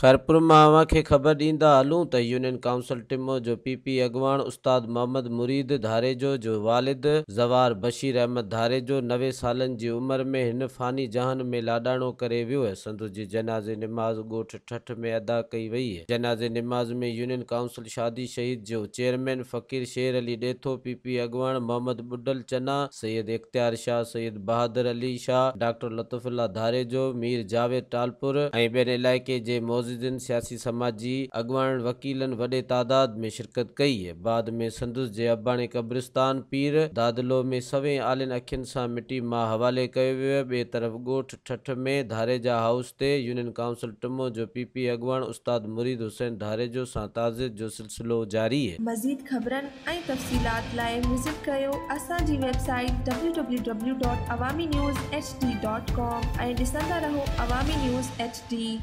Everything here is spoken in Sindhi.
خيرپور مان اوهان کي خبر ڏيندا هلون ته يونين ڪائونسل ٽمو جو پي پي اڳواڻ استاد محمد مريد ڌاريجو جو والد زوار بشير احمد ڌاريجو 90 سالن جي عمر ۾ هن فاني جهان ۾ لاڏاڻو ڪري ويو سندس جي جنازي نماز ڳوٺ ٺٽ ۾ ادا ڪئي وئي جنازي نماز ۾ يونين ڪائونسل شادي شهيد جو chairman Faqir Sher Ali Detho P P اڳواڻ محمد ٻڍل چنا سيد اختيار شاهه سيد بهادر علي شاهه ڊاڪٽر لطف الله ڌاريجو مير جاويد ٽالپر ۽ ٻين علائقي جي معززين سياسي سماجي اڳواڻن وڪيلن وڏي تعداد ۾ شرڪت ڪئي. بعد ۾ سندس جي اباڻي قبرستان پير دادلو ۾ سوين آلين اکين سان مٽي ماء حوالي ڪيو ويو. ٻئي طرف ڳوٺ ٺٽ ۾ ڌاريجا هائوس تي يونين ڪائونسل ٽمو جو پي پي اڳواڻ استاد مريد حسين ڌاريجو سان تعزيت جو سلسلو جاري. مزيد خبرن ۽ تفصيلات لاء وزٽ ڪريو اسان جي website W W W dot Awami news H D dot com ۽ ڏسندا رهو عوامي نيوز ايڇ ڊي.